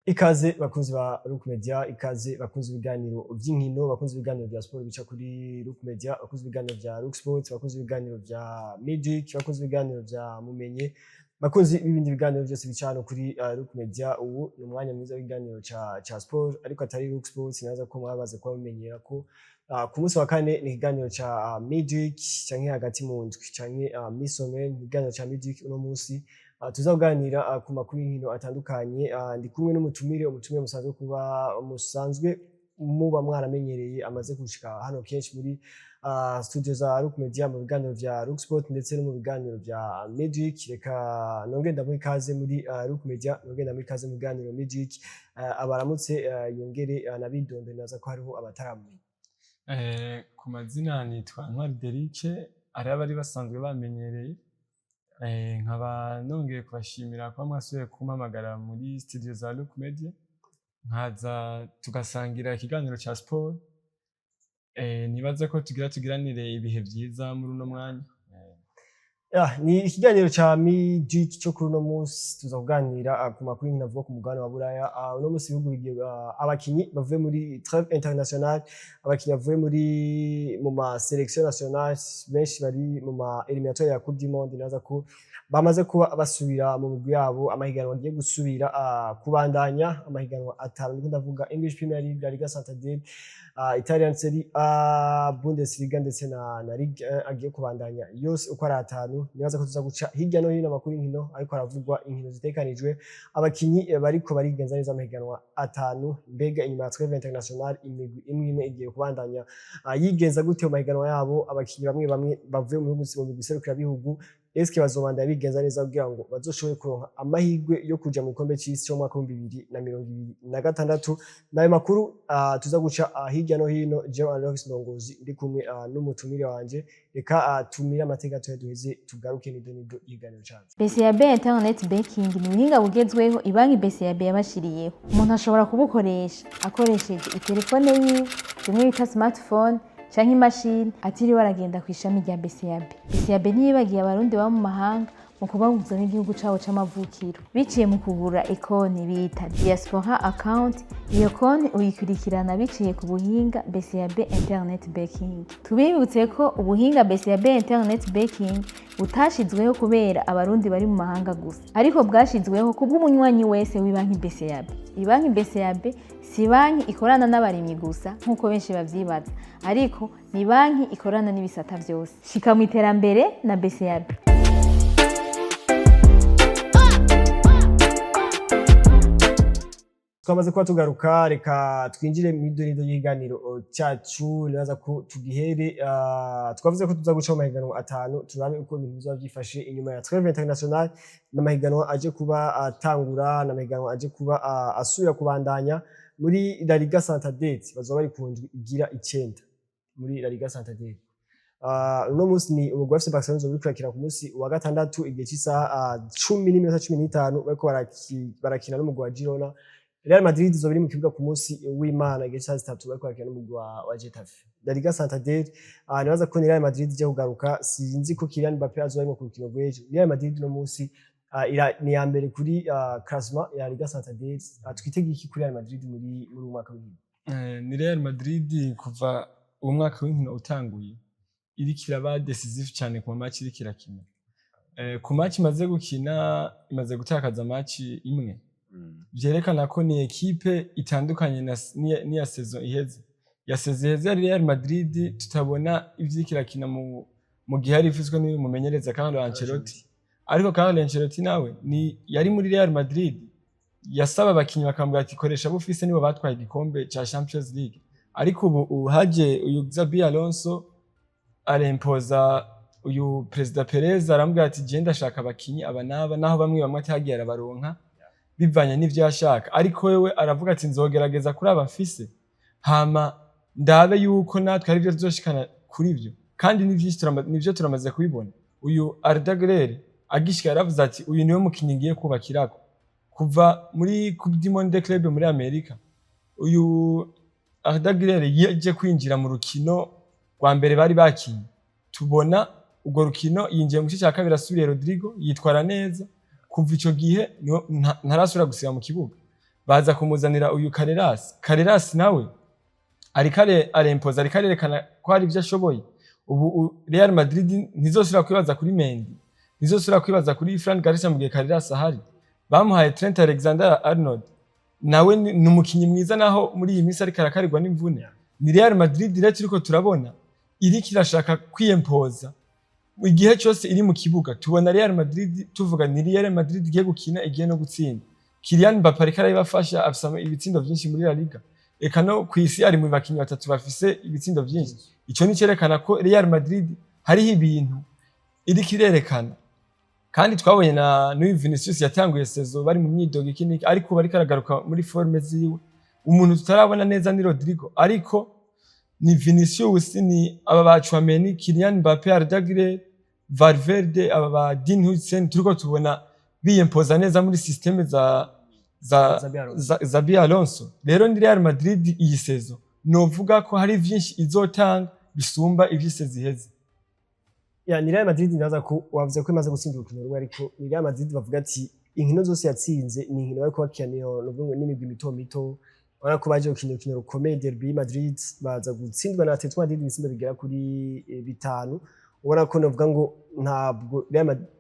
Ikaze bakunzi ba Rook Media, ikaze bakunzi ibiganiro vy'inkino, bakunzi ibiganiro vya sport bica kuri Rook Media, bakunzi ibiganiro vya Rook Sports, bakunzi ibiganiro vya Magic, bakunzi ibiganiro vya Mumenye, bakunzi b'ibindi biganiro byose bica hano kuri Rook Media. Ubu ni umwanya mwiza w'ikiganiro ca sport, ariko atari Rook Sports. Naza ko mwabaze kuba mumenyera ko ku munsi wa kane ni ikiganiro ca Magic, canke hagati mu ndwi, canke mi-semaine, ikiganiro ca Magic. Uno munsi tuza kuganira ku makuru y'inkino atandukanye. Ndi kumwe n'umutumire, umutumire musanzwe kuba musanzwe muba mwaramenyereye, amaze gushika hano kenshi muri studio za Rook Media, mu biganiro vya Rook Sport ndetse no mu biganiro vya Magic. Reka nongere ndamuha ikaze muri Rook Media, nongere ndamuha ikaze mu biganiro Magic, abaramutse, yongere anabidondore. Naza ko hariho abataramenya. Ku mazina nitwa Ntwari Derike, hariho abari basanzwe bamenyereye. Nkaba nongeye kubashimira kuba mwasubiye kumpamagara muri studio za Look Media, nkaza tugasangira ikiganiro ca sport. Nibaza ko tugira tugiranire ibihe vyiza muri uno mwanya. Ya, ni ikiganiro ca Magic cyo kuri uno munsi. Tuza kuganira ku makuru y'inkino avuga ku mugabane wa Buraya. Uno munsi ibihugu bigiye, abakinyi bavuye muri trêve internationale, abakinyi bavuye mu ma sélection nationale, benshi bari mu ma éliminatoire ya Coupe du Monde, naza ko bamaze kuba basubira mu migwi yabo. Amahiganwa agiye gusubira kubandanya, amahiganwa atanu ndiko ndavuga: English Premier League, La Liga Santander, Italian Serie A, Bundesliga ndetse na Ligue 1 agiye kubandanya yose uko ari atanu. Nibaza ko tuza guca hirya no hino amakuru y'inkino ariko aravugwa, inkino zitekanijwe, abakinyi bariko barigenza neza amahiganwa atanu. Mbega inyuma ya trêve internationale imigwi imwe imwe igiye kubandanya yigenza gute mu mahiganwa yabo? Abakinyi bamwe bamwe bavuye mu bihugu, mu migwi serukirabihugu, eske bazobandanya bigenza neza kugira ngo bazoshobore kuronka amahirwe yo kuja mu gikombe c'isi cyo mu mwaka w'2026? Nayo makuru tuza guca hirya no hino. Jewe Alox Ndongozi ndi kumwe n'umutumire wanje. Reka tumire amateka tuhe duheze tugaruke nido nido y'ikiganiro cacu. BCAB Internet Banking ni ubuhinga bugezweho ibanki BCAB yabashiriyeho. Umuntu ashobora kubukoresha akoresheje itelefone yiwe, bimwe bita smartphone, canke imashini, atiriwe aragenda ku ishami rya BCAB. BCAB ntiyibagiye Abarundi baba mu mahanga mu kubahuza n'igihugu cabo c'amavukiro biciye mu kugura ikonti bita Diaspora Account. Iyo konti uyikurikirana biciye ku buhinga BCAB Internet Banking. Tubibutse ko ubuhinga BCAB Internet Banking butashizweho kubera Abarundi bari mu mahanga gusa, ariko bwashizweho kubw'umunywanyi wese w'ibanki BCAB. Ibanki BCAB si banki ikorana n'abarimyi gusa nk'uko benshi bavyibaza, ariko ni banki ikorana n'ibisata vyose. Shika mu iterambere na BCAB. Twamaze kuba tugaruka. Reka twinjire mu idonido y'ikiganiro cyacu. Nibaza ko tugihere, twavuze ko tuza guca mu mahiganwa atanu, turabe uko ibintu bizoba vyifashe inyuma ya trêve internationale, n'amahiganwa aje kuba atangura, n'amahiganwa aje kuba asubira kubandanya. Muri La Liga Santander bazoba bari ku ndwi igira icenda muri La Liga Santander. Uno munsi ni umugwi wa FC Barcelona uzoba uriko urakina ku munsi wa gatandatu igihe c'isaha 10:15, bariko barakina n'umugwi wa Girona. Real Madrid izoba iri mu kibuga ku munsi w'Imana igihe c'isaha 3, bariko barakina n'umugwi wa Getafe. La Liga Santander, nibaza ko ni Real Madrid ije kugaruka. Sinzi ko Kylian Mbappe azoba arimo ku rukino rw'ejo. Real Madrid no munsi ni iya mbere kuri classement ya Liga Santander. Twitege iki kuri Real Madrid muri uyu mwaka w'inkino? Ni Real Madrid kuva uwo mwaka w'inkino utanguye iriko iraba décisive cyane ku match iriko irakina. Ku match imaze gukina, imaze gutakaza match imwe, vyerekana ko ni équipe itandukanye n'iya saison iheze. Ya saison iheze yari Real Madrid tutabona ivyo iriko irakina mu gihe yari ifiswe n'uyu mumenyereza Carlo Ancelotti. Ariko Carlo Ancelotti nawe ni yari muri Real Madrid yasaba abakinyi bakamubwira ati: "Koresha abo ufise, nibo batwaye igikombe ca Champions League." Ariko ubu haje uyu Xabi Alonso, arempoza uyu Perezida Perez, aramubwira ati: "Je ndashaka abakinyi aba n'aba," naho bamwe bamwe atagiye arabaronka bivanye n'ivyo yashaka, ariko wewe aravuga ati: "Nzogerageza kuri aba mfise, hama ndabe yuko natwe hari ivyo tuzoshikana kuri vyo." Kandi ni vyinshi nivyo turamaze kubibona. Uyu Arda Güler agishika yaravuze ati: "Uyu niwe mukinyi ngiye kubakirako." Kuva muri Coupe du Monde des Clubs muri Amerika, uyu Arda Güler yaje kwinjira mu rukino rwa mbere bari bakinye, tubona urwo rukino yinjiye mu gice cya kabiri asubiriye Rodrigo, yitwara neza. Kuva ico gihe ntarasubira gusiba mu kibuga. Baza kumuzanira uyu Carreras. Carreras nawe ariko arempoza, ariko arerekana ko hari ibyo ashoboye. Ubu Real Madrid ntizosubira kwibaza kuri Mendy, ntizosubira kwibaza kuri Fran Garcia mu gihe Carreras ahari. Bamuhaye Trent Alexander Arnold, nawe ni umukinyi mwiza, naho muri iyi minsi ariko arakarirwa n'imvune. Ni Real Madrid rero turiko turabona iriko irashaka kwiyempoza. Igihe cyose iri mu kibuga tubona Real Madrid, tuvuga ni Real Madrid igiye gukina, igiye no gutsinda. Kylian Mbappe ariko arabibafasha, afise ibitsindo vyinshi muri La Liga, eka no kw'isi ari mu bakinyi batatu bafise ibitsindo vyinshi. Ico ni cerekana ko Real Madrid hariho ibintu iriko irerekana. Kandi twabonye na n'uyu Vinicius yatanguye saison bari mu myidogo iki n'iki, ariko ubu ariko aragaruka muri forme ziwe. Umuntu tutarabona neza ni Rodrigo, ariko ni Vinicius, ni aba ba Tchouameni, Kylian Mbappe, Arda Güler, Valverde, aba ba Dean Huijsen turiko tubona biyempoza neza muri système za Xabi Alonso. za Xabi Alonso. Rero ni Real Madrid iyi saison novuga ko hari vyinshi izotanga bisumba ivy'i saison iheze. Ya, ni Real Madrid, ndaza ko wavuze ko imaze gutsinda urukino rumwe, ariko ni Real Madrid bavuga ati inkino zose yatsinze ni inkino bariko bakina niyo novuga ngo n'imigwi mito mito. Urabona ko baje gukina urukino rukomeye, derby Madrid, baza gutsindwa na Atletico Madrid ibitsindo bigera kuri 5. Ubona ko novuga ngo ntabwo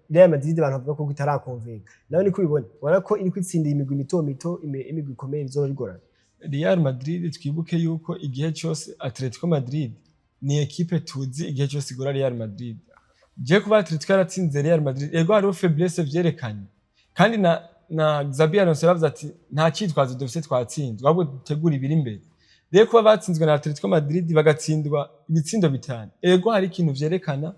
Real Madrid abantu bavuga ko itarakonvenga nawe niko ubibona. Ubona ko iriko itsinda imigwi mito mito, imigwi ikomeye bizoba bigorana. Real Madrid, twibuke yuko igihe cyose Atletico Madrid ni ekipe tuzi, igihe cyose igora Real Madrid. Je kuba Atletico yaratsinze Real Madrid, ego hariho faiblesse vyerekanye, kandi na Xabi Alonso yaravuze ati nta cyitwazo dufise, twatsinzwe, ahubwo dutegura ibiri imbere. Rero kuba batsinzwe na Atletico Madrid bagatsindwa ibitsindo 5, ego hari ikintu vyerekana.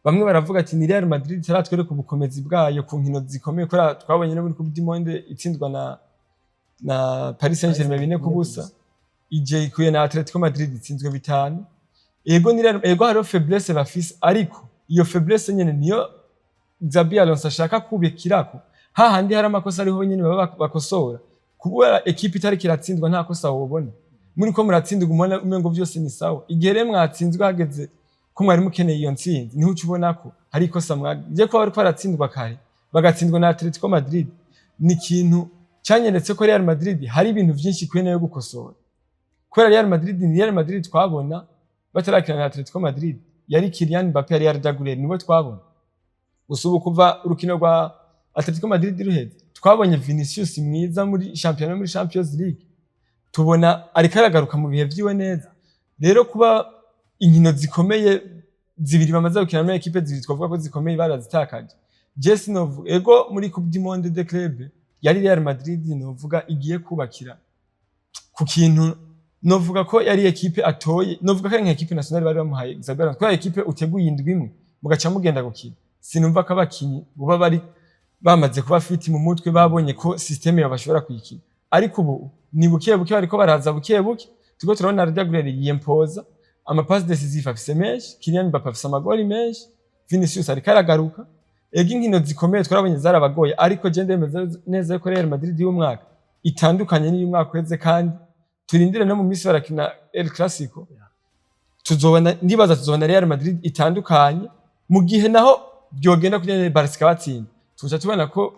Bamwe baravuga ati ni Real Madrid itaratwereka ubukomezi bwayo ku nkino zikomeye, kubera twabonye no muri Coupe du Monde itsindwa na Paris Saint-Germain 4-0, ije ikuye na Atletico Madrid itsinzwe 5. Ego ni ego hariho faiblesse bafise, ariko iyo faiblesse nyene niyo Xabi Alonso ashaka kubikirako. Hahandi hari amakosa ariho nyene baba bakosora. Kubera ekipe itariko iratsindwa nta kosa wobona. Muri ko muratsindwa umubona umengo vyose ni sawa. Igihe rero mwatsinzwe, hageze ko mwari mukeneye iyo ntsinzi, niho uca ubona ko hari ikosa mwagiye. Kuba bariko baratsindwa kare, bagatsindwa na Atletico Madrid, ni ikintu cyanyeretse ko Real Madrid hari ibintu vyinshi ikwiye nayo gukosora, kubera Real Madrid ni Real Madrid twabona batarakina na Atletico Madrid, yari Kylian Mbappe, yari Arda Güler, nibo twabona gusa. Ubu kuva urukino rwa Atletico Madrid ruheze, twabonye Vinicius mwiza muri championnat, muri Champions League tubona ariko aragaruka mu bihe vyiwe neza. Rero kuba inkino zikomeye zibiri bamaze gukina muri ekipe zibiri twavuga ko zikomeye barazitakaje, je sinovuga. Ego muri Coupe du Monde des Clubs yari Real Madrid novuga igiye kubakira ku kintu, novuga ko yari ekipe atoye, novuga ko ari nka ekipe nationale bari bamuhaye Xabi Alonso, kubera ekipe uteguye indwi imwe mugaca mugenda gukina, sinumva ko abakinyi boba bari bamaze kuba fit mu mutwe, babonye ko système yabo bashobora kuyikina. Ariko ubu ni buke buke bariko baraza, buke buke turiko turabona Arda Güler yiyempoza, ama passes décisives afise menshi, Kylian Mbappe afise amagoli menshi, Vinicius ariko aragaruka. Ego inkino zikomeye twarabonye zarabagoye, ariko je ndemeza neza ko Real Madrid y'umwaka itandukanye n'iy'umwaka uheze. Kandi turindire no mu minsi barakina El Clasico, tuzobona, ndibaza tuzobona Real Madrid itandukanye. Mu gihe naho byogenda kuri Barca ikabatsinda, tuca tubona ko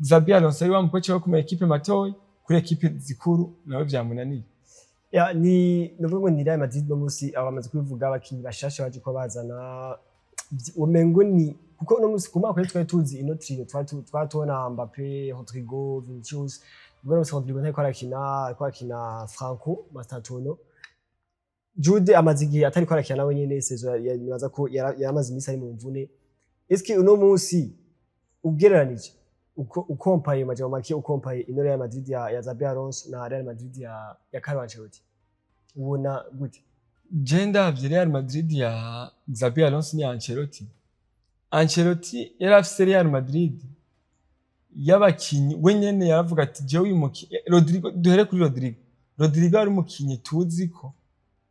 Xabi Alonso ari wa mukoci wo ku ma ekipe matoyi, kuri ekipe zikuru nawe vyamunaniye. Ya, ni nuvuga ngo ni Real Madrid no musi abamaze kubivuga, abakinyi bashasha baje ko bazana, umengo ni kuko no musi ku mwaka twari tuzi ino trio, twari tubona Mbappe, Rodrigo, Vinicius. Ubwo no musi Rodrigo ntariko arakina, ariko arakina Franco Mastantuono. Jude amaze igihe atariko arakina nawe nyene, saison nibaza ko yaramaze iminsi ari mu mvune. Eske uno musi ugereranije, uko ukompaye, majambo make, ukompaye ino Real Madrid ya Xabi Alonso na Real Madrid ya Carlo Ancelotti, ubona gute? Je ndavye Real Madrid ya Xabi Alonso ni Ancelotti. Ancelotti yari afise Real Madrid y'abakinyi, we nyene yaravuga ati jewe uyu mukinyi Rodrigo, duhere kuri Rodrigo. Rodrigo ari umukinyi tuzi ko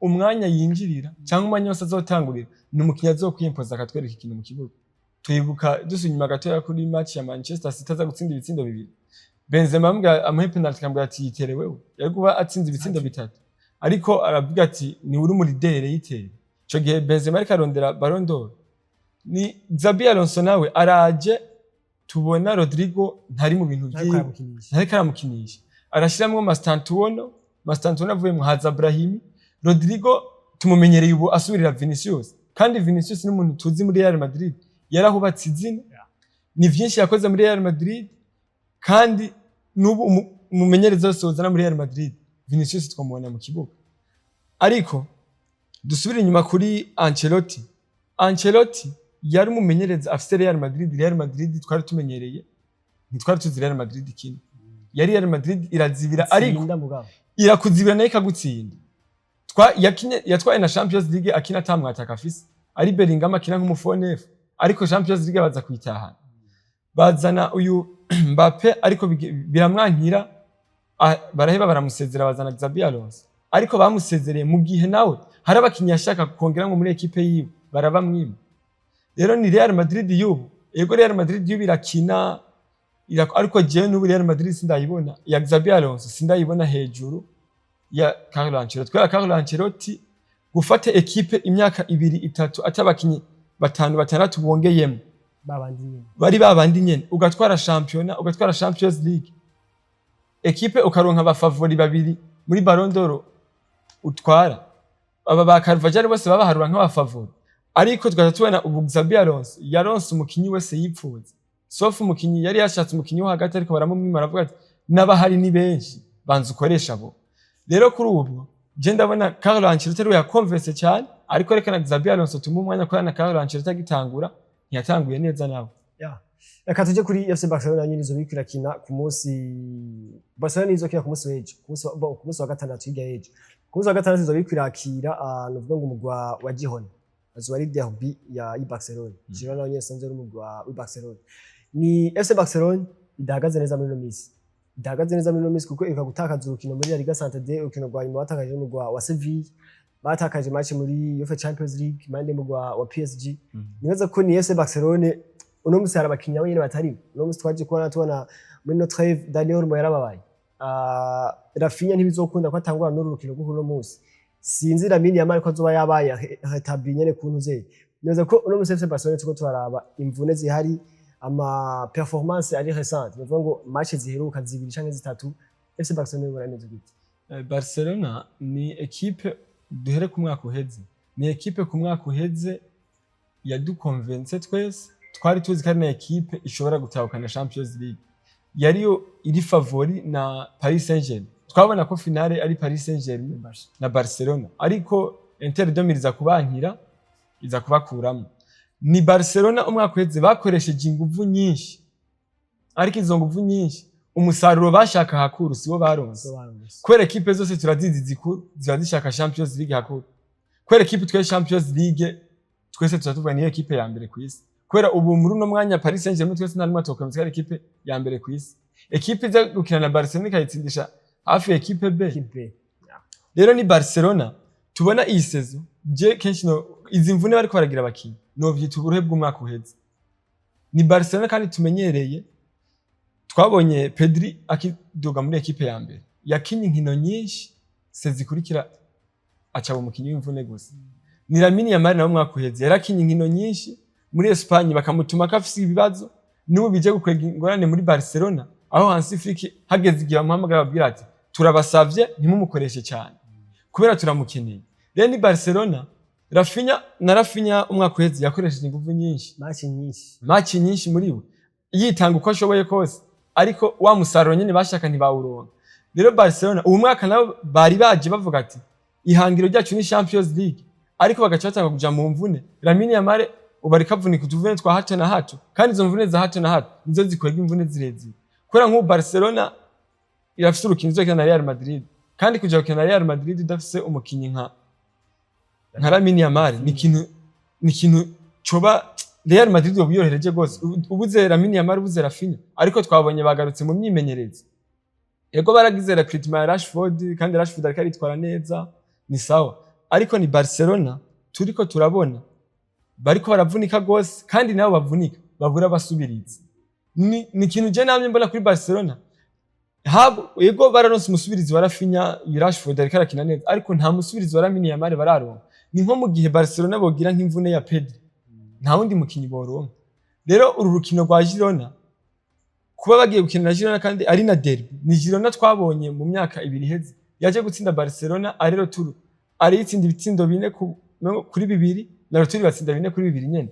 umwanya yinjirira cyangwa umwanya wose azotangurira ni umukinyi azokwimpoza akatwereka ikintu mu kibuga. Twibuka dusubiye inyuma gatoya kuri match ya Manchester City, aza gutsinda ibitsindo 2, Benzema amubwira amuhe penalty, akambwira ati yitere wewe, yari kuba atsinze ibitsindo 3, ariko aravuga ati ni uri muri leader, yitere. Ico gihe Benzema ariko arondera Ballon d'Or. Ni Xabi Alonso nawe araje, tubona Rodrigo ntari mu bintu ntariko vyiwe, aramukinisha. Ntariko aramukinisha. Arashiramwo Mastantuono, Mastantuono avuyemwo haza Brahimi. Rodrigo tumumenyereye ubu asubirira Vinicius, kandi Vinicius ni umuntu tuzi muri Real Madrid, yarahubatse izina, ni vyinshi yakoze muri Real Madrid, kandi n'ubu umumenyereza wese wozana muri Real Madrid, Vinicius twamubona mu kibuga. Ariko dusubire inyuma kuri Ancelotti. Ancelotti yari umumenyereza afise Real Madrid. Real Madrid twari tumenyereye, ntitwari tuzi Real Madrid ikina, yari Real Madrid irazibira, ariko Tsinda mugabo. irakuzibira nayo ikagutsinda. Yakinye, yatwaye na Champions League akina ata mwataka afise, ari Bellingham akina nk'umu faux neuf, ariko Champions League baza kuyitahana, bazana uyu Mbappe, ariko biramwankira, baraheba baramusezera, bazana Xabi Alonso, ariko bamusezereye mu gihe nawe hari abakinyi yashaka kongeramwo muri ekipe yiwe, barabamwima. Rero ni Real Madrid y'ubu, yego, Real Madrid y'ubu irakina, ariko jewe n'ubu Real Madrid sindayibona ya Xabi Alonso, sindayibona hejuru ya Carlo Ancelotti, kubera Carlo Ancelotti gufata ekipe imyaka 2, 3, atabakinyi batanu, batandatu bongeyemo, Babandi nyene. bari babandi nyene, ugatwara shampiyona, ugatwara Champions League, ekipe ukaronka aba favoris babiri muri Ballon d'Or, utwara aba ba Carvajal bose babaharura nk'aba favoris, ariko tugaca tubona ubu Xabi Alonso yaronse umukinyi wese yipfuza, sauf umukinyi yari yashatse, umukinyi wo hagati, ariko baramumwima, aravuga ati n'abahari ni benshi, banza ukoresha abo. Rero kuri ubu je ndabona Carlo Ancelotti ariwe yakonvese cyane, ariko reka na Xabi Alonso tumuhe umwanya, kubera na Carlo Ancelotti agitangura ntiyatanguye neza nawe. Ya. Reka tujye kuri FC Barcelona nyine, izo biriko irakina ku munsi. Barcelona izokina ku munsi w'ejo, bon, ku munsi wa gatandatu, hirya y'ejo, ku munsi wa gatandatu izo biriko irakira, nuvuga ngo umugwa wa Girona, azoba ari derby ya i Barcelona. Girona nayo nyene isanzwe ari umugwa wa Barcelona. Ni FC Barcelona idahagaze neza muri ino minsi, idahagaze neza muri ino minsi, kuko iheruka gutakaza urukino muri La Liga Santander, urukino rwa nyuma batakaje n'umugwa wa Seville, batakaje match muri UEFA Champions League mande mugwa wa PSG. Nibaza ko ni FC Barcelona uno musi hari abakinyi nabo nyene batari uno musi twaje kubona, tubona muri no trêve Dani Olmo yarababaye. Raphinha ntibizokunda ko atangura n'uru rukino rwo uno musi. Sinzi Lamine Yamal ko azoba yabaye rétabli nyene kuntu ze. Nibaza ko uno musi FC Barcelona turiko turaraba imvune zihari, ama performance ari récente, nivuga ngo match ziheruka zibiri canke zitatu, FC Barcelona ibona imeze gute? Barcelona ni ekipe, duhere ku mwaka uheze, ni ekipe ku mwaka uheze yadukonvense twese, twari tuzi ko ari na ekipe ishobora gutahukana Champions League, yariyo iri favori na Paris Saint-Germain, twabona ko finale ari Paris Saint-Germain na Barcelona, ariko Inter de Milan iza kubankira, iza kubakuramo. Ni Barcelona umwaka uheze bakoresheje inguvu nyinshi, ariko izo nguvu nyinshi umusaruro bashaka hakuru siwo baronse, kubera ekipe zose turazizi zikuru ziba zishaka Champions League hakuru, kubera ekipe twe Champions League twese tuba tuvuga niyo ekipe ya mbere ku isi, kubera ubu muri uno mwanya Paris Saint-Germain twese nta numwe atokwemeza ko ari ekipe ya mbere ku isi, ekipe iza gukina na Barcelona ikayitsindisha hafi ekipe B. Ekipe. Rero ni Barcelona tubona iyi saison, je kenshi no izi mvune bariko baragira abakinyi novyita uburuhe bw'umwaka uheze. Ni Barcelona kandi tumenyereye, twabonye Pedri akiduga muri ekipe ya mbere, yakinye inkino nyinshi, se zikurikira aca umukinyi w'imvune gusa. Ni Lamine Yamal nawe umwaka uheze yarakinye inkino nyinshi muri Espagne, bakamutuma ko afise ibibazo, n'ubu bije gukwega ingorane muri Barcelona, aho Hansi Flick hageze igihe bamuhamagara babwira ati turabasavye ntimumukoreshe cyane kubera turamukeneye. Rero ni Barcelona, Raphinha na Raphinha umwaka uheze yakoresheje ingufu nyinshi, Match nyinshi. Match nyinshi muri we yitanga uko ashoboye kose, ariko wa musaruro nyine bashaka ntibawuronka. Rero Barcelona uwo mwaka nabo bari baje bavuga ati ihangiro ryacu ni Champions League, ariko bagaca batanga kuja mu mvune. Lamine Yamal ubu ariko avunika utuvune twa hato na hato, kandi izo mvune za hato na hato nizo zikwega imvune zirezire, kubera nk'ubu Barcelona irafise urukino izokina na Real Madrid, kandi kuja gukina na Real Madrid udafise umukinyi nka Lamine Yamal ni ikintu coba Real Madrid yoba yorohereje rwose, ubuze Lamine Yamal, ubuze Raphinha. Ariko twabonye bagarutse mu myimenyerezo, ego baragize recruitment ya Rashford, kandi Rashford ariko aritwara neza, ni sawa, ariko ni Barcelona turiko turabona bariko baravunika gose, kandi nabo bavunika babura abasubirizi. Ni ikintu je namye mbona kuri Barcelona. Hab ego bararonse umusubirizi wa Raphinha, Rashford ariko arakina neza, ariko nta musubirizi wa Lamine Yamal bararonka. Ni nko mu gihe Barcelona bogira nk'imvune ya Pedri, nta wundi mukinyi boronka. Rero uru rukino rwa Girona kubera Kuba bagiye gukina na Girona kandi ari na derby, ni Girona twabonye mu myaka 2 iheze yaje gutsinda Barcelona aller-retour, ari itsinda ibitsindo 4 no, kuri 2, na retour batsinda 4-2 nyene.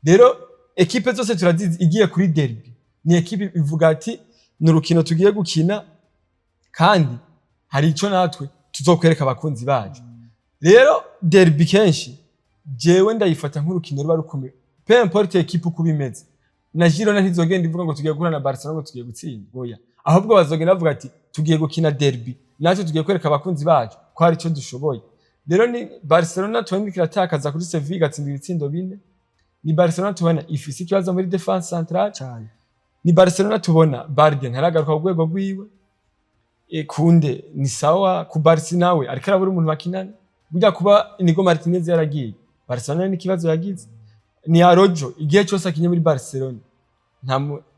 Rero ekipe zose turazizi, igiye kuri derby ni ekipe ivuga ati: "Ni urukino tugiye gukina kandi hari ico natwe tuzokwereka abakunzi bacu." Rero derby kenshi jewe ndayifata nk'urukino ruba rukomeye, peu importe ekipe uko bimeze. Na Girona ntizogenda ivuga ngo tugiye guhura na Barcelona, ngo tugiye gutsinda, oya. Ahubwo bazogenda bavuga ati: "Tugiye gukina derby, natwe tugiye kwereka abakunzi bacu ko hari ico dushoboye." Rero ni Barcelona tubona iriko iratakaza kuri Sevilla, igatsinda ibitsindo 4. Ni Barcelona tubona ifise ikibazo muri défense centrale. Ni Barcelona tubona Balde ntaragaruka ku rwego rwiwe. Koundé ni sawa, ku Barca nawe ariko arabura umuntu bakinana. Burya kuba Inigo Martinez yaragiye, Barcelona n'ikibazo yagize. Ni Araujo, igihe cyose akinye muri Barcelona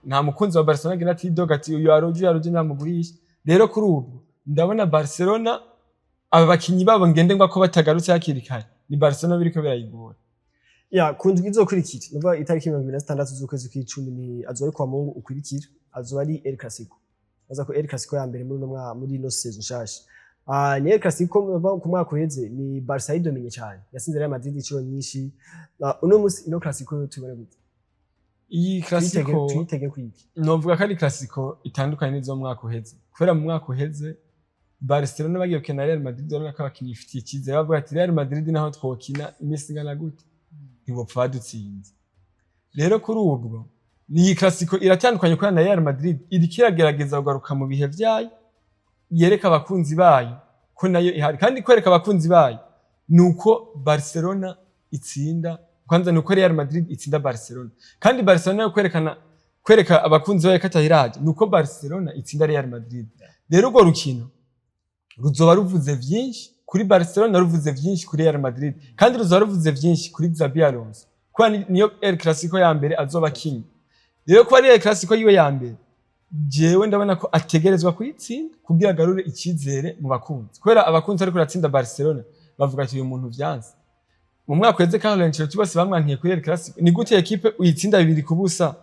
nta mukunzi wa Barcelona agenda atidoga ati: "Uyu Araujo, uyu Araujo ntamugurisha." Rero kuri ubu ndabona Barcelona, aba bakinyi babo ngenderwa ko batagarutse hakiri kare, ni Barcelona biriko birayigora. Ya, ku ndwi izokurikira, nuvuga itariki 26 z'ukwezi kw'icumi, ni azoba ari kwa Mungu ukurikira, azoba ari El Clasico. Baza ko El Clasico ya mbere muri uno mwaka, muri ino saison nshasha. Ni El Clasico muva ku mwaka uheze ni Barca yidominye cyane, yatsinze Real Madrid inshuro nyinshi. Uno musi ino Clasico tubone gute? Iyi Clasico Tuyitege kwiki? Novuga ko ari Clasico itandukanye n'izo mu mwaka uheze, kubera mu mwaka uheze Barcelona bagiye gukina na Real Madrid, urabona ko abakinyi bifitiye icyizere, bavuga ati: "Real Madrid naho twokina iminsi ingana gute ntibopfa badutsinze." Rero kuri ubwo ni iyi Clasico iratandukanye, kubera na Real Madrid iriko iragerageza kugaruka mu bihe vyayo, yereka abakunzi bayo ko nayo ihari. Kandi kwereka abakunzi bayo ni uko Barcelona itsinda, kwanza ni uko Real Madrid itsinda Barcelona. Kandi Barcelona yo kwerekana, kwereka abakunzi bayo ko atahiraje, ni uko Barcelona itsinda Real Madrid. Rero urwo rukino ruzoba ruvuze vyinshi kuri Barcelona, ruvuze vyinshi kuri Real Madrid, kandi ruzoba ruvuze vyinshi kuri Xabi Alonso, kubera niyo El Clasico ya mbere azoba akinye. Rero kuba ari El Clasico yiwe ya mbere, jewe ndabona ko ategerezwa kuyitsinda kugira agarure icyizere mu bakunzi, kubera abakunzi ariko uratsinda Barcelona bavuga ati: "Uyu muntu vyanse." Mu mwaka uheze Carlo Ancelotti bose bamwankiye kuri El Clasico. Ni gute ekipe uyitsinda 2-0,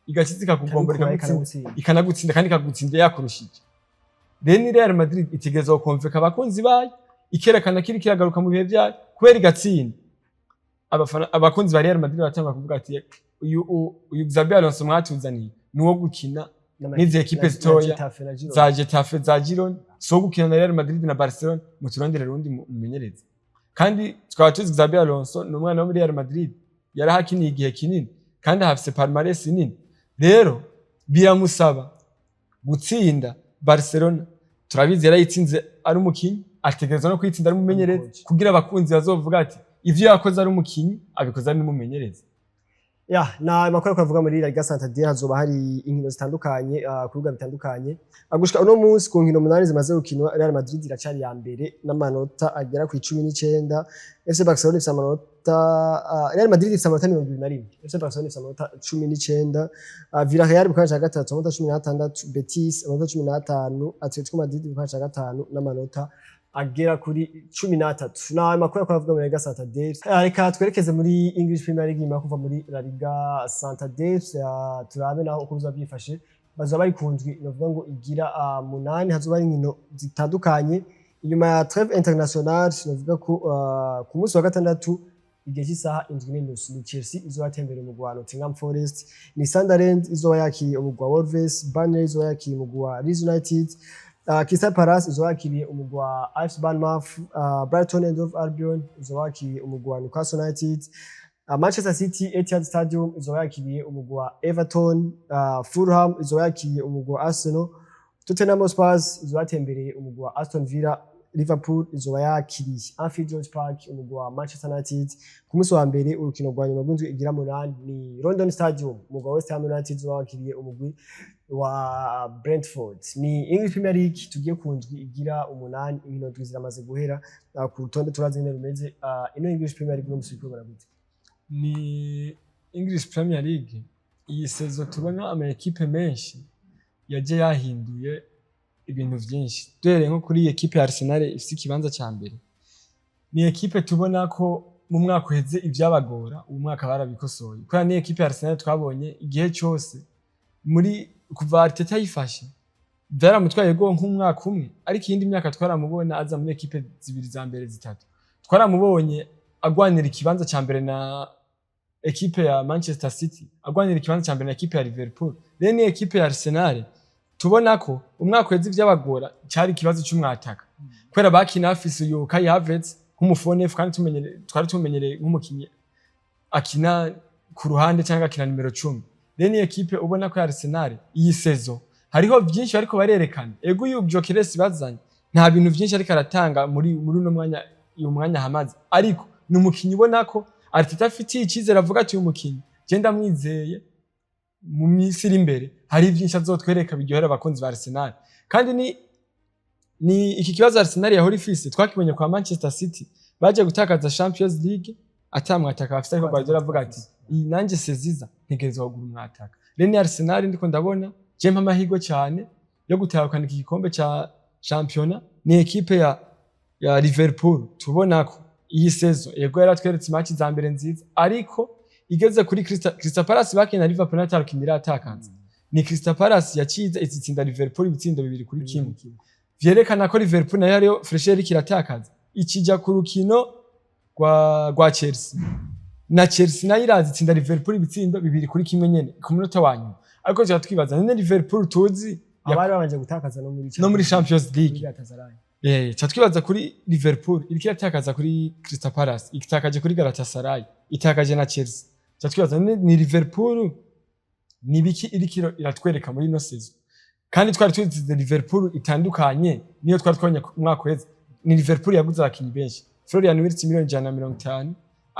igakiza ikakugombora, ikagutsinda, ikanagutsinda, kandi ikagutsinda yakurushije? Rero ni Real Madrid itegerezwa gukonveka abakunzi bayo, ikerekana ko iriko iragaruka mu bihe vyayo, kubera igatsinda, abafana, abakunzi ba Real Madrid baratanga kuvuga ati: "Uyu Xabi Alonso mwatuzaniye ni uwo gukina n'izi ekipe zitoya za Getafe, za Girona, si uwo gukina na Real Madrid na Barcelona, muturondere rundi mumenyereze." Kandi tukaba tuzi Xabi Alonso ni umwana wo muri Real Madrid, yarahakiniye igihe kinini kandi ahafise palmarès nini. Rero biramusaba gutsinda Barcelona. Turabizi yarayitsinze ari umukinyi, ategerezwa no kuyitsinda ari umumenyereza, kugira abakunzi bazovuga ati: "Ivyo yakoze ari umukinyi, abikoze ari n'umumenyereza." Ya, na amakuru ariko avuga muri La Liga Santander, hazoba hari inkino zitandukanye ku bibuga bitandukanye. Gushika uno munsi, ku nkino 8 zimaze gukinwa, Real Madrid iracari ya mbere n'amanota agera ku 19. FC Barcelona ifise amanota, Real Madrid ifise amanota 21, FC Barcelona ifise amanota 19, Villarreal mu kibanza ca gatatu amanota 16, Betis amanota 15, Atletico Madrid mu kibanza ca gatanu n'amanota agera kuri 13. Na amakuru ariko avuga muri La Liga Santander. Reka twerekeze muri English Premier League nyuma yo kuva muri La Liga Santander, turabe naho uko bizoba byifashe. Bazoba bari ku ndwi novuga ngo igira 8, hazoba hari inkino zitandukanye inyuma ya trêve internationale. Novuga ko ku munsi wa gatandatu igihe cy'isaha 7:30 ni Chelsea izoba yatembereye umugwi wa Nottingham Forest, ni Sunderland izoba yakiriye umugwi wa Wolves, Burnley izoba yakiriye umugwi wa Leeds United, Crystal Palace izoba yakiriye umugwi wa AFC Bournemouth, Brighton and Hove Albion izoba yakiriye umugwi wa Newcastle United, Manchester City Etihad Stadium izoba yakiriye umugwi wa Everton, Fulham izoba yakiriye umugwi wa Arsenal, Tottenham Hotspur izoba yatembereye umugwi wa Aston Villa, Liverpool izoba yakiriye Anfield Road Park umugwi wa Manchester United. Ku munsi wa mbere, urukino rwa nyuma rw'indwi igira 8 ni London Stadium, umugwi wa West Ham United uzoba wakiriye umugwi wa Brentford. Ni English Premier League, tugiye ku ndwi igira 8, inkino ndwi ziramaze guhera. Ku rutonde turazi ingene rumeze. Ino English Premier League no musi uriko gute? Ni English Premier League iyi saison tubona ama ekipe menshi yaje yahinduye ibintu vyinshi. Duhereye nko kuri iyi ekipe ya Arsenal ifise ikibanza ca mbere, ni ekipe tubona ko mu mwaka uheze ivyabagora, uyu mwaka barabikosoye, kubera ni ekipe ya Arsenal twabonye igihe cose muri Kuva Arteta yifashe vyaramutwaye go nk'umwaka umwe, ariko iyindi myaka twaramubona aza muri ekipe zibiri za mbere, zitatu. Twaramubonye agwanira ikibanza ca mbere na ekipe ya Manchester City, agwanira ikibanza ca mbere na ekipe ya Liverpool. Rero ni ekipe ya Arsenal tubona ko umwaka uheze ivyabagora cari ikibazo c'umwataka, kubera bakina bafise uyu Kai Havertz nk'umu faux neuf, kandi twari tumenyereye nk'umukinyi akina ku ruhande cyangwa akina nimero 10. Rero ni ekipe ubona ko ya Arsenal iyi saison hariho byinshi ariko barerekana. Ego, uyu Gyökeres bazanye nta bintu byinshi ariko aratanga muri uno mwanya, uyu mwanya hamaze, ariko ni umukinyi ubona ko Arteta afitiye icyizere, avuga ati: "Uyu mukinyi je ndamwizeye, mu minsi iri imbere hari byinshi azotwereka biryohera abakunzi ba Arsenal." Kandi ni iki kibazo Arsenal yahora ifise, twakibonye kwa Manchester City, baje gutakaza Champions League ata mwataka bafise, ariko Guardiola avuga ati: "Iyi nanjye seziza ntegerezwa kugura umwataka." Rero ni Arsenal ndiko ndabona je mpa amahirwe cyane yo gutahukana iki gikombe ca shampiyona. Ni ekipe ya Liverpool tubona ko iyi saison yego yaratweretse match za mbere nziza, ariko igeze kuri Crystal Palace bakina na Liverpool atarukina iratakaza. Ni Crystal Palace yacize itsinda Liverpool ibitsindo 2-1, vyerekana ko Liverpool nayo ariyo fraîcheur iriko iratakaza. Ikija ku rukino rwa Chelsea, na Chelsea nayo iraza itsinda Liverpool ibitsindo 2-1 nyene ku munota wa nyuma. Ariko tuba twibaza none Liverpool tuzi abari babanje gutakaza no muri no muri Champions League muri Galatasaray. Ca twibaza kuri Liverpool iriko iratakaza kuri Crystal Palace, itakaje kuri Galatasaray, itakaje na Chelsea. Ca twibaza none ni Liverpool ni biki iriko iratwereka muri ino saison? Kandi twari tuzi Liverpool itandukanye niyo twari twabonye ku mwaka uheze. Ni Liverpool yaguze abakinyi benshi: Florian Wirtz miliyoni 150,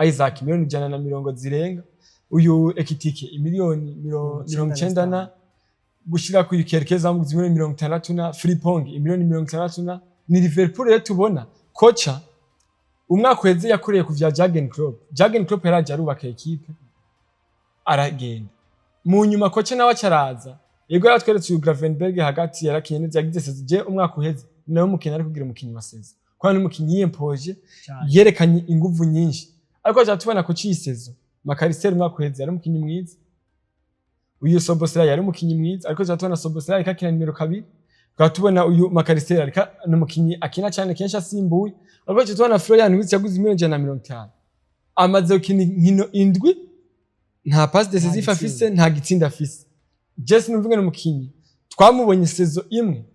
Isak miliyoni 120 zirenga, uyu Ekitike imiliyoni 90 na gushira ku Kerkez bamuguze miliyoni 60 na Frimpong imiliyoni 60 na. Ni Liverpool rero tubona kocha umwaka uheze yakoreye ku vya Jurgen Klopp. Jurgen Klopp yaraje arubaka ekipe, aragenda. Mu nyuma kocha nawe acaraza, yego yaratweretse uyu Gravenberg hagati, yarakinye neza, yagize saison. Je umwaka uheze nawe umukinyi ari kugira umukinyi wa saison, kubera n'umukinyi yiyempoje, yerekanye inguvu nyinshi. Ariko aca tubona ko ciyi saison Mac Allister umwaka uheze yari umukinyi mwiza, uyu Szoboszlai yari umukinyi mwiza, ariko tuba tubona Szoboszlai ariko akina nimero 2, tukaba tubona uyu Mac Allister ariko ni umukinyi akina cyane kenshi asimbuye. Ariko tuba tubona Florian Wirtz yaguze miliyoni 150, amaze gukina inkino indwi, nta passe décisive Nta afise, nta gitsinda afise. Jesse numvuge ni umukinyi twamubonye saison imwe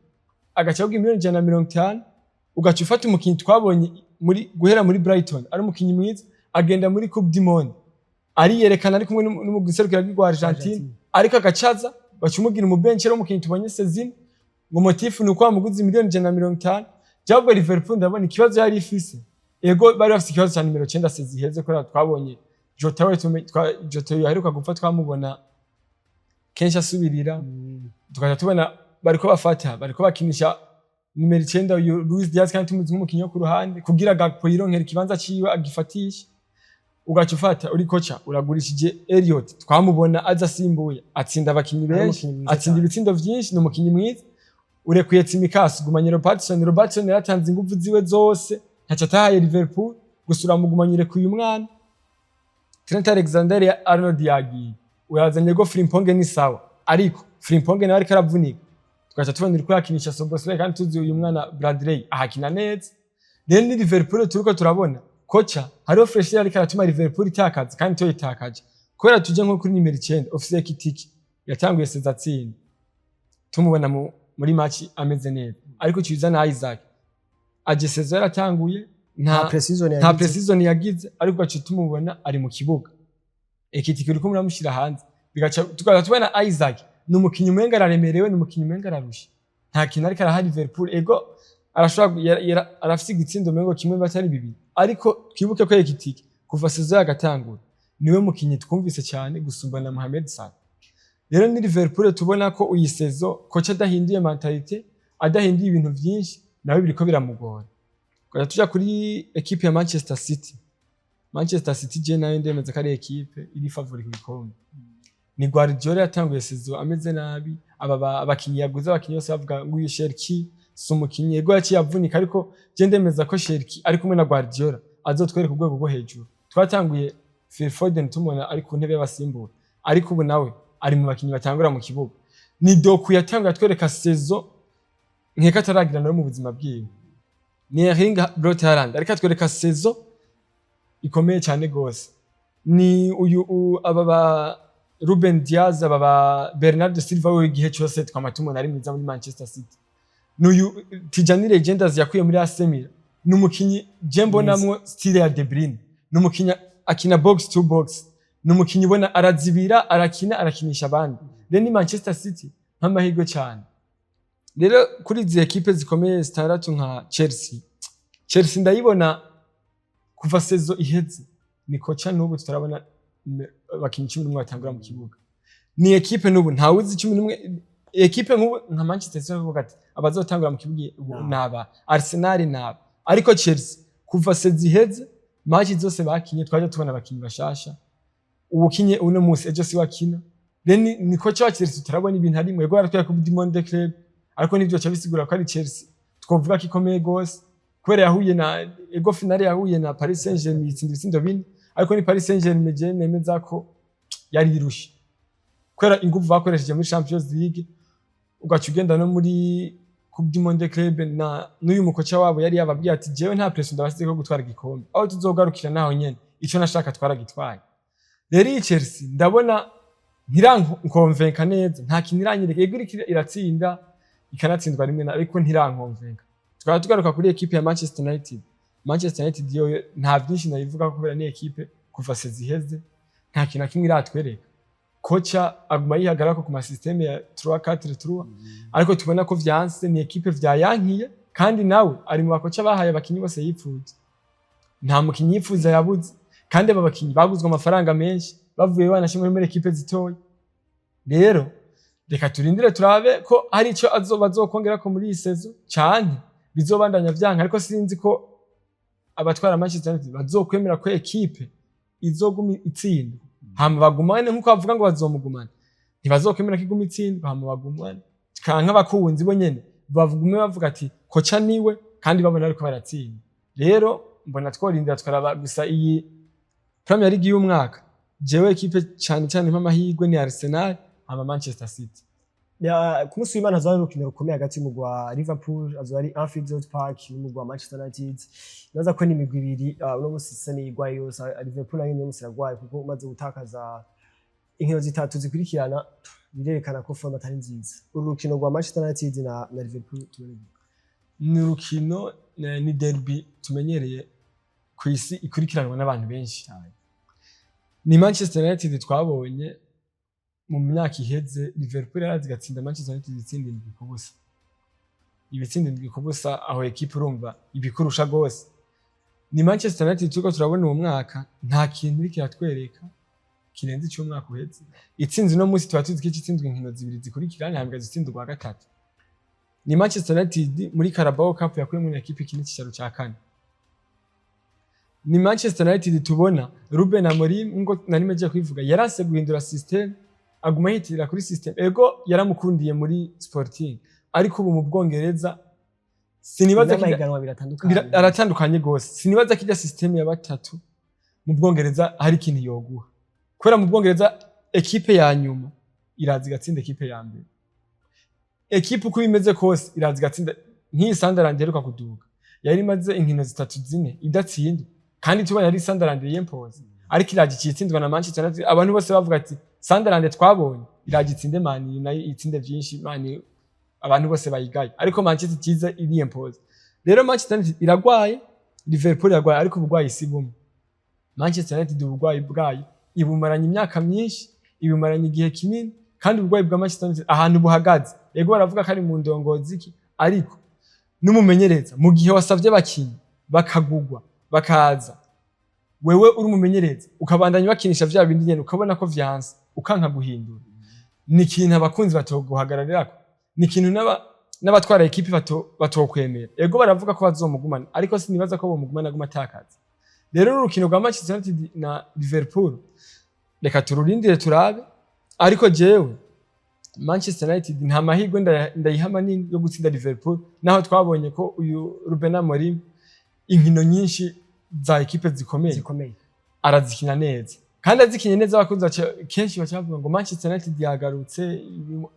agaca agura miliyoni 150, ugaca ufata umukinyi twabonye muri guhera muri Brighton ari umukinyi mwiza, agenda muri Coupe du Monde ariyerekana ari kumwe n'umugwi serukiragihugu wa Argentine, ariko agacaza baca umugira umubenshi. Rero umukinyi tubonye saison imwe, ngo motif ni uko bamuguze miliyoni 150. Jabwo Liverpool ndabona ikibazo yari ifise, ego bari bafise ikibazo cya nimero 9 saison iheze, kubera twabonye Jota we Jota yaheruka gupfa, twamubona kenshi asubirira, tukaja tubona bariko bafata, bariko bakinisha nimero 9 uyu Luis Diaz, kandi tumuzi nk'umukinyi wo ku ruhande, kugira Gakpo yironkera ikibanza ciwe agifatishe. Ugaca ufata uri koca uragurishije Elliot, twamubona aza asimbuye atsinda abakinyi Ari benshi, umukinyi mwiza atsinda cyane. ibitsindo vyinshi, ni umukinyi mwiza. Urekuye Tsimikas, ugumanye Robertson. Robertson yaratanze inguvu ziwe zose, ntaco atahaye Liverpool, gusa uramugumanye, urekuye umwana Trent Alexander Arnold yagiye, urazanye go Frimpong, ni sawa, ariko Frimpong nawe ariko aravunika. Tugaca tubona uriko yakinisha Szoboszlai, kandi tuzi uyu mwana Bradley ahakina neza. Rero ni Liverpool turiko turabona kocha hariho fraîcheur ariko aratuma Liverpool itakaza, kandi to itakaje kubera tuje nko kuri nimero 9 Ofise Ekitike yatanguye saison atsinda, tumubona muri match ameze neza, ariko ciza na Isak aje saison yaratanguye nta pre-season nta yagize. pre-season yagize, ariko gaca tumubona ari mu kibuga. Ekitike uriko muramushyira hanze, bigaca tukaza tubona Isak ni umukinyi umenga araremerewe, ni umukinyi umenga ararusha, nta kintu ariko araha Liverpool. Ego arashobora arafise igitsindo umengo kimwe batari bibiri, ariko twibuke ko Ekitike kuva saison yagatangura niwe mukinyi twumvise cyane gusumba na Mohamed Salah. Rero ni Liverpool tubona ko uyi saison coach adahinduye mentalité, adahinduye ibintu vyinshi, nawe biriko biramugora. Tukaja tuja kuri ekipe ya Manchester City. Manchester City je nayo ndemeza ko ari ekipe iri favori ku gikombe. Ni Guardiola yatanguye saison ameze nabi, aba abakinyi yaguze, abakinyi bose bavuga ngo uyu Cherki si umukinyi, yego yaciye avunika, ariko je ndemeza ko Cherki ari kumwe na Guardiola azotwereka urwego rwo hejuru. Twatanguye Phil Foden tumubona ari ku ntebe y'abasimbura, ariko ubu nawe ari mu bakinyi batangura mu kibuga. Ni Doku yatanguye atwereka saison nkeka ataragira nawe mu buzima bwiwe. Ni Erling Braut Haaland ariko atwereka saison ikomeye cyane gose. Ni uyu aba ba Ruben Diaz, aba ba Bernardo Silva, we igihe cyose twama tumubona ari mwiza muri Manchester City. N'uyu Tijjani Reijnders yakuye muri AC Milan, ni umukinyi je mbonamwo style ya De Bruyne. Ni umukinyi akina box to box, ni umukinyi ubona arazibira, arakina, arakinisha abandi. Rero ni Manchester City nk'amahirwe cyane. Rero kuri izi ekipe zikomeye zitandatu nka Chelsea, Chelsea ndayibona kuva saison iheze, ni koca n'ubu tutarabona abakinyi 11 batangura mu kibuga. Ni ekipe n'ubu ntawuzi 11. Ekipe nk'ubu nka Manchester City bavuga ati abazotangura mu kibuga ubu naba Arsenal naba, ariko Chelsea kuva saison iheze, match zose bakinye twaje tubona abakinyi bashasha. Uwukinye uno munsi, ejo si wakina. Rero ni koca wa Chelsea tutarabona ibintu harimwe. Yego, baratwereka Coupe du Monde Club, ariko nivyo ca bisigura ko ari Chelsea twovuga ko ikomeye gose, kubera yahuye na, ego, finale yahuye na Paris Saint-Germain itsinda ibitsindo 4, ariko ni Paris Saint-Germain je nemeza ko yari irushe kubera inguvu bakoresheje muri Champions League, ugaca ugenda no muri Coupe du Monde Club. Na n'uyu mukoca wabo yari yababwiye ati: "Jewe nta pression ndabasize ko gutwara igikombe, aho tuzogarukira naho nyene, ico nashaka twaragitwaye." Rero iyi Chelsea ndabona ntirankonvenka neza, nta kintu iranyereka. Yego, iriko iratsinda, ikanatsindwa rimwe na, ariko ntirankonvenka. Tukaba tugaruka kuri ekipe ya Manchester United. Manchester United yo nta byinshi nayivuga kubera ni ekipe kuva saison iheze nta kintu na kimwe iratwereka. Koca aguma yihagarara ku ma système ya 3-4-3, ariko tubona ko vyanse, ni ekipe vyayankiye. Kandi nawe ari mu bakoca bahaye abakinyi bose yipfuza, nta mukinyi yifuza yabuze, kandi aba bakinyi baguzwe amafaranga menshi, bavuye banashimwe muri ekipe zitoya. Rero reka turindire turabe ko hari ico azoba azokongerako muri iyi saison canke bizobandanya vyanka. Ariko sinzi ko abatwara Manchester United bazokwemera ko ekipe izoguma itsindwa hama bagumane, nkuko bavuga ngo bazomugumana. Ntibazokwemera ko iguma itsindwa hama bagumane, canke abakunzi bo nyene bagume bavuga ati koca niwe, kandi babona ariko baratsinda. Rero mbona tworindira tukaraba. Gusa iyi Premier League y'umwaka, jewe ekipe cyane cyane mpamahirwe ni Arsenal ama Manchester City. Ya, ku munsi w'Imana hazoba hari urukino rukomeye hagati y'umugwi wa Liverpool, azoba ari Anfield Road Park, n'umugwi wa Manchester United. Nibaza ko ni imigwi ibiri uno munsi isa n'iyigwaye yose. Liverpool nayo uno munsi iragwaye, kuko umaze gutakaza inkino zitatu zikurikirana birerekana ko forme atari nziza. Uru rukino rwa Manchester United na Liverpool tubone? Ni urukino, ni derby tumenyereye ku isi ikurikiranwa n'abantu benshi. Ni Manchester United twabonye mu myaka iheze, Liverpool yarazi igatsinda Manchester United ibitsinda 7-0, ibitsinda 7-0. Aho ekipe urumva ibikurusha gose. Ni Manchester United turiko turabona uwo mwaka nta kintu iriko iratwereka kirenze icy'umwaka uheze. Itsinze uno munsi, tuba tuzi ko itsinzwe inkino zibiri zikurikiranye, hanyuma igazitsinda urwa gatatu. Ni Manchester United muri Carabao Cup yakuyemo na ekipe ikina icicaro ca kane. Ni Manchester United tubona Ruben Amorim, ngo nari meje kwivuga, yaranse guhindura system, aguma yitirira kuri system. Ego, yaramukundiye muri Sporting, ariko ubu mu Bwongereza sinibaza ko N'amahiganwa biratandukanye. Aratandukanye gose. Sinibaza ko ijya system ya batatu mu Bwongereza hari ikintu yoguha, kubera mu Bwongereza ekipe ya nyuma iraza igatsinda ekipe ya mbere. Ekipe uko imeze kose iraza igatsinda. Nk'iyi Sunderland iheruka kuduga yari imaze inkino zitatu zine idatsindwa, kandi tubona yari Sunderland yempoze, ariko iraje ikitsindwa na Manchester United. Abantu bose bavuga ati Sunderland twabonye iraje itsinde Man U, nayo itsinde vyinshi Man U, abantu bose bayigaye, ariko Manchester ikiza iriyempoze. Rero Manchester United iragwaye, Liverpool iragwaye, ariko ubugwayi si bumwe. Manchester United ubugwayi bwayo ibumaranye imyaka myinshi, ibumaranye igihe kinini, kandi ubugwayi bwa Manchester United ahantu buhagaze, yego baravuga ko ari mu ndongozi iki, ariko n'umumenyereza, mu gihe wasavye abakinyi bakagugwa bakaza, wewe uri umumenyereza ukabandanya bakinisha vya bindi nyene, ukabona ko vyanse, ukanka guhindura, ni ikintu abakunzi batoguhagararirako, ni ikintu n'abatwara ekipi batokwemera. Ego, baravuga ko bazomugumana, ariko sinibaza ko bomugumana aguma atakaza. Rero urukino rwa Manchester United na Liverpool reka tururindire turabe, ariko jewe Manchester United nta mahirwe ndayiha manini yo gutsinda Liverpool, naho twabonye ko uyu Ruben Amorim inkino nyinshi za ekipe zikomeye zikomeye arazikina neza. Kandi azikinye neza, abakunzi kenshi baca bavuga ngo Manchester United yagarutse,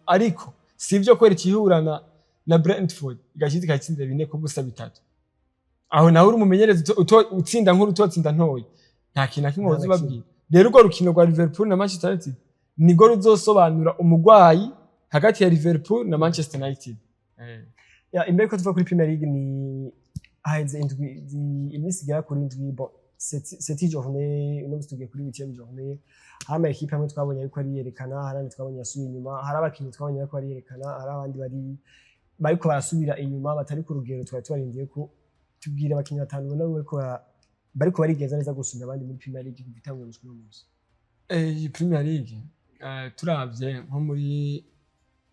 ariko si ivyo, kubera ikihurana na Brentford igashyize ikayitsinda 4-3. Aho nawe uri umumenyereza utsinda nkuru, utotsinda ntoya, nta kintu na kimwe Nta woza na kimwe. ubabwira. Rero urwo rukino rwa Liverpool na Manchester United nirwo ruzosobanura umugwayi hagati ya Liverpool na Manchester United. Ya, imbere ko tuva kuri Premier League, ni haheze indwi, iminsi igera kuri indwi, bon, sept journée, uno musi tugiye kuri huitième journée. Hari ama équipe amwe twabonye ariko ariyerekana, hari abandi twabonye yasubiye inyuma, hari abakinyi twabonye ariko ariyerekana, hari abandi bariko barasubira inyuma, batari ku rugero twari tubarindiye. Ko tubwira abakinyi batanu ubona bariko barigenza neza gusumba abandi muri Premier League kuva itanguye gushika uno munsi. Iyi Premier League, turavye nko muri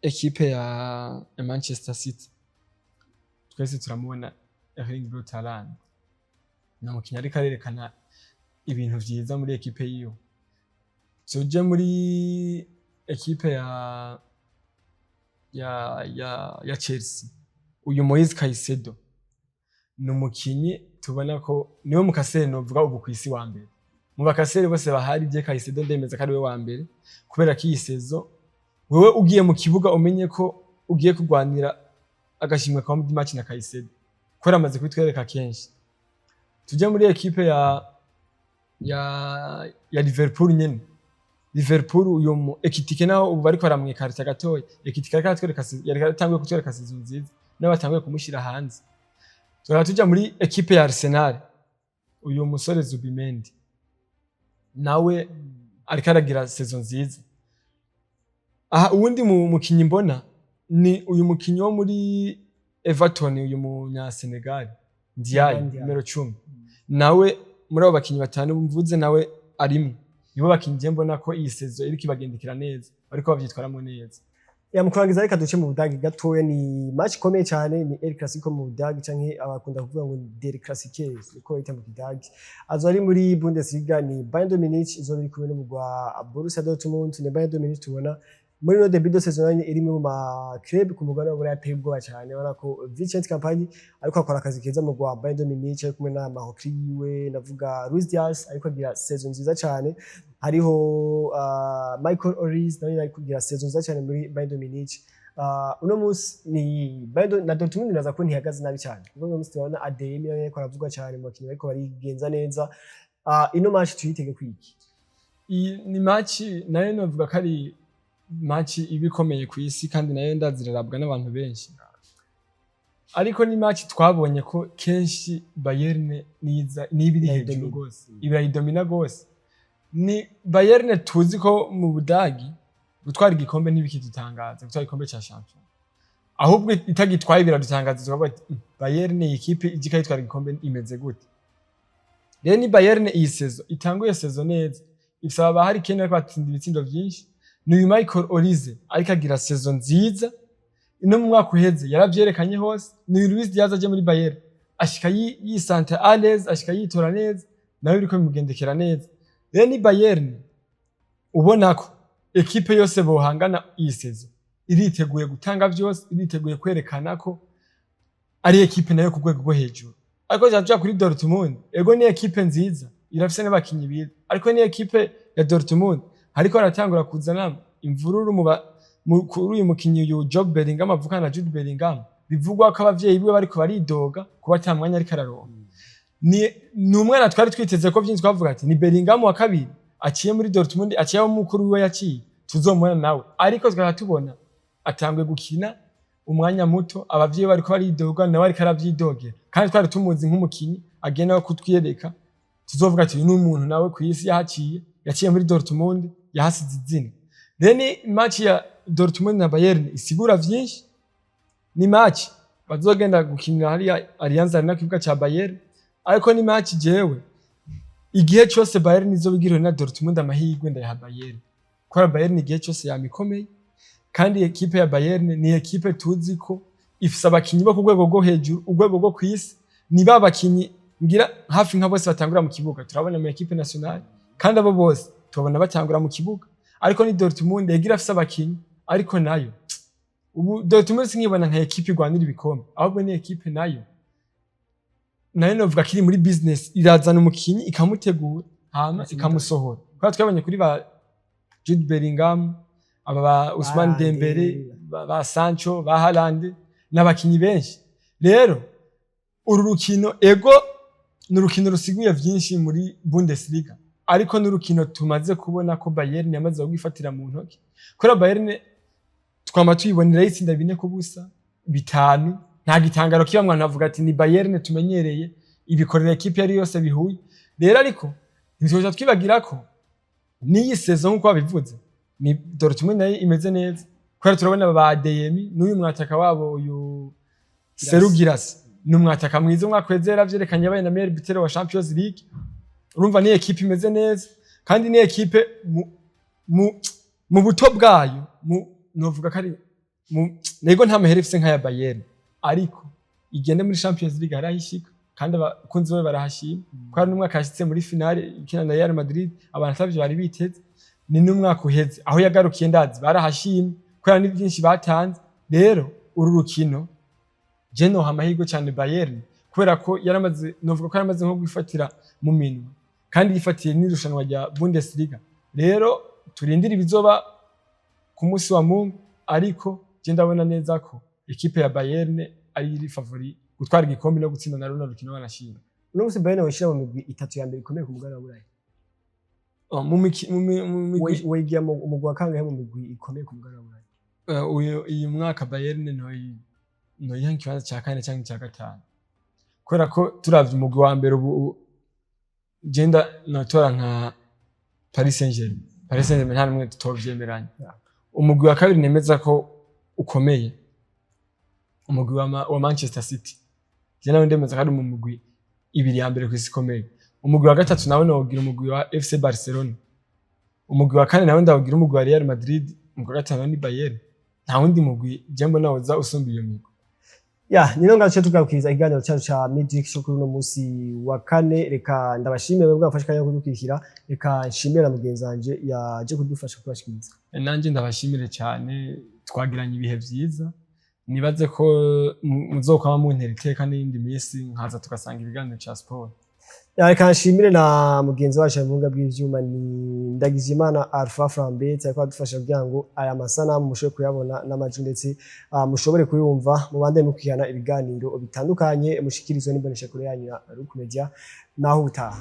ekipe ya Manchester City, twese turamubona Erling Braut Haaland, ni umukinyi ariko arerekana ibintu vyiza muri ekipe yiwe. Tuje muri ekipe ya Chelsea, uyu Moise Caicedo ni umukinyi tubona ko niwe mu casseur novuga ubu kw'isi wa mbere. Mu ba casseur bose bahari, je Caicedo ndemeza ko ari we wa mbere, kubera ko iyi saison wewe ugiye mu kibuga umenye ko ugiye kurwanira agashimwe ka match na Caicedo, kubera amaze kubitwereka kenshi. Tujye muri ekipe ya Liverpool nyene. Liverpool, uyu mu Ekitike, naho ubu bariko baramwikarita gatoya, Ekitike ariko aratwereka, yari yaratanguye kutwereka saison nziza, nawe batanguye kumushira hanze. Tukaba tuja muri ekipe ya Arsenal, uyu musore Zubimendi nawe ariko aragira saison nziza. Aha uwundi mukinyi mbona ni uyu mukinyi wo muri Everton, uyu munya Senegal Ndiaye, Ndiaye. nimero 10. Nawe muri abo bakinyi batanu mvuze nawe arimwo. Nibo bakinyi je mbona ko iyi saison iriko ibagendekera neza, bariko bavyitwaramwo neza. Ya, mu kurangiza, reka duce mu Budagi gatoya. Ni match ikomeye cyane, ni El Clasico mu Budagi, canke abakunda kuvuga ngo ni Der Klassiker, niko bayita mu Kidagi. Azo ari muri Bundesliga, ni Bayern de Munich izoba iri kumwe n'umugwi wa Borussia Dortmund. Ni Bayern de Munich tubona muri no début de saison iri mu ma club ku mugabane wa Buraya ateye ubwoba cyane. Ubona ko Vincent Kompany ariko akora akazi keza mu gwa Bayern de Munich, ari kumwe na Mahokri yiwe, ndavuga Luis Diaz ariko agira saison nziza cyane, hariho Michael Olise nawe ari kugira saison nziza cyane muri Bayern de Munich. Uno munsi ni Bayern na Dortmund naza ko ntihagaze nabi cyane, kuko uno munsi turabona Adeyemi nawe ariko aravugwa cyane mu bakinnyi bariko barigenza neza. Ino match tuyitege kwiki? Iyi ni match nayo novuga ko ari match iba ikomeye ku isi, kandi nayo ndazirarabwa n'abantu benshi, ariko ni match twabonye ko kenshi Bayern niza niba iri hejuru Irayidomina. gose, irayidomina gose. Ni Bayern tuzi ko mu Budagi gutwara igikombe ntibikidutangaza, gutwara igikombe ca champion, ahubwo itagitwaye biradutangaza, tukavuga ati: Bayern ni ikipe ije ikayitwara igikombe imeze gute?" Rero ni Bayern iyi saison itanguye saison neza, ifise aba Harry Kane ariko batsinda ibitsindo vyinshi, ni uyu Michael Olise ariko agira saison nziza, no mu mwaka uheze yaravyerekanye hose, ni uyu Luis Diaz aje muri Bayern ashika yisante à l'aise, ashika yitora neza, nawe biriko bimugendekera neza. Rero ni Bayern ubona ko ekipe yose bohangana iyi saison iriteguye gutanga vyose, iriteguye kwerekana ko ari ekipe nayo ku rwego rwo hejuru. Ariko tuja kuri Dortmund, ego ni ekipe nziza, irafise n'abakinyi biza, ariko ni ekipe ya Dortmund ariko aratangura kuzana imvururu kuri uyu mukinyi, uyu Jobe Bellingham avukana na Jude Bellingham, bivugwa ko abavyeyi biwe bariko baridoga kuba ata mwanya ariko araronka. Ni umwana twari twiteze ko vyinshi, twavuga ati ni Bellingham wa kabiri aciye muri Dortmund, aciye aho mukuru wiwe yaciye, tuzomubona nawe, ariko tukaba tubona atanguye gukina umwanya muto, abavyeyi bariko baridoga, nawe ariko aravyidogera, kandi twari tumuzi nk'umukinyi agenda kutwiyereka, tuzovuga ati uyu ni umuntu nawe kw'isi yahaciye, yaciye muri Dortmund, yahasize izina. Rero ni match ya Dortmund na Bayern isigura vyinshi. Ni match bazogenda gukinira hariya Allianz Arena ku kibuga ca Bayern, ariko ni match jewe igihe cyose Bayern izoba igiriwe na Dortmund, amahirwe ndayaha Bayern, kubera Bayern igihe cyose yama ikomeye, kandi ekipe ya Bayern ni ekipe tuzi ko ifise abakinyi bo ku rwego rwo hejuru, urwego rwo kw'isi. Ni ba bakinyi ngira hafi nka bose batangura mu kibuga, turabona mu équipe nationale, kandi abo bose tubabona batangura mu kibuga. Ariko ni Dortmund yagira afise abakinyi, ariko nayo ubu Dortmund sinkibona nka ekipe igwanira ibikombe, ahubwo ni ekipe nayo novuga ko iri muri business, irazana umukinyi ikamutegura hama ikamusohora. Kubera twabonye kuri ba Jude Bellingham, aba ba Ousmane Haaland. Dembele, ba Sancho, ba Haaland n'abakinyi benshi. Rero uru rukino, ego, ni urukino rusiguye vyinshi muri Bundesliga, ariko ni urukino tumaze kubona ko Bayern yamaze kugifatira mu ntoki, kubera Bayern twama tuyibonera yitsinda 4-0, 5, nta gitangaro kiba. Mwana avuga ati: "Ni Bayern tumenyereye, ibikorera ekipe yari yose bihuye." Rero ariko ntitwoja twibagira ko n'iyi saison, nk'uko babivuze, ni Dortmund nayo imeze neza, kubera turabona ba Adeyemi n'uyu mwataka wabo, uyu Serhou Guirassy, ni umwataka mwiza. Umwaka uheze yaravyerekanye, yabaye na meilleur buteur wa Champions League. Urumva ni ekipe imeze neza, kandi ni ekipe mu buto bwayo, mu novuga ko ari mu nego nta mahera ifise nk'aya Bayern, ariko igende muri Champions League harahishika, kandi abakunzi bayo barahashima, ko hari n'umwaka yashitse muri finale ikina na Real Madrid, abantu atavyo bari biteze. Ni n'umwaka uheze aho yagarukiye, ndazi barahashimye kubera ni byinshi batanze. Rero uru rukino je noha amahirwe cyane Bayern, kubera ko yaramaze, novuga ko yaramaze nko gufatira mu minwe, kandi yifatiye n'irushanwa rya Bundesliga. Rero turindire ibizoba ku munsi wa Mungu, ariko je ndabona neza ko ekipe ya Bayern ari iri favori gutwara igikombe no gutsinda na runo rukino banashima. Uno munsi Bayern wishira mu migwi itatu ya mbere ikomeye ku mugabane wa Burayi? Oh, mu migwi Wigira mu umugwi wa kangahe mu migwi ikomeye ku mugabane wa Burayi? Uyu mwaka Bayern noyiha ikibanza cya kane cyangwa icya gatanu, kubera ko turavye umugwi wa mbere ubu genda notora nka Paris Saint-Germain. Paris Saint-Germain nta numwe tutovyemeranya. Umugwi wa kabiri nemeza ko ukomeye, umugwi wa Manchester City, je nawe ndemeza ko ari mu mugwi ibiri ya mbere kw'isi ikomeye. Umugwi wa gatatu nawe nowogira umugwi wa FC Barcelona. Umugwi wa kane nawe ndawugira umugwi wa Real Madrid. Umugwi wa gatanu ni Bayern. Nta wundi mugwi je mbona woza usumba iyo migwi. Ya, nino ngace tugarukiriza ikiganiro cyacu ca Midweek cyo kuri uno munsi wa kane. Reka ndabashimire mwebwe mwafashe akanya ko kudukurikira. Reka nshimire na mugenzi wanje yaje kudufasha kubashikiriza. Nanjye ndabashimire cyane, twagiranye ibihe vyiza. Nibaze ko muzokwama muntera iteka n'iyindi minsi nkaza tugasanga ibiganiro ca siporo. Ya, reka nshimire na mugenzi wacu mu buhinga bw'ivyuma, ni Ndagijimana Alpha Flambet, ariko adufasha kugira ngo aya masanamu mushobore kuyabona n'amajwi, ndetse mushobore kuyumva. Mubandanye mukurikirana ibiganiro bitandukanye mushikirizwa n'imboneshakure yanyu ya Ruku Media. Naho ubutaha.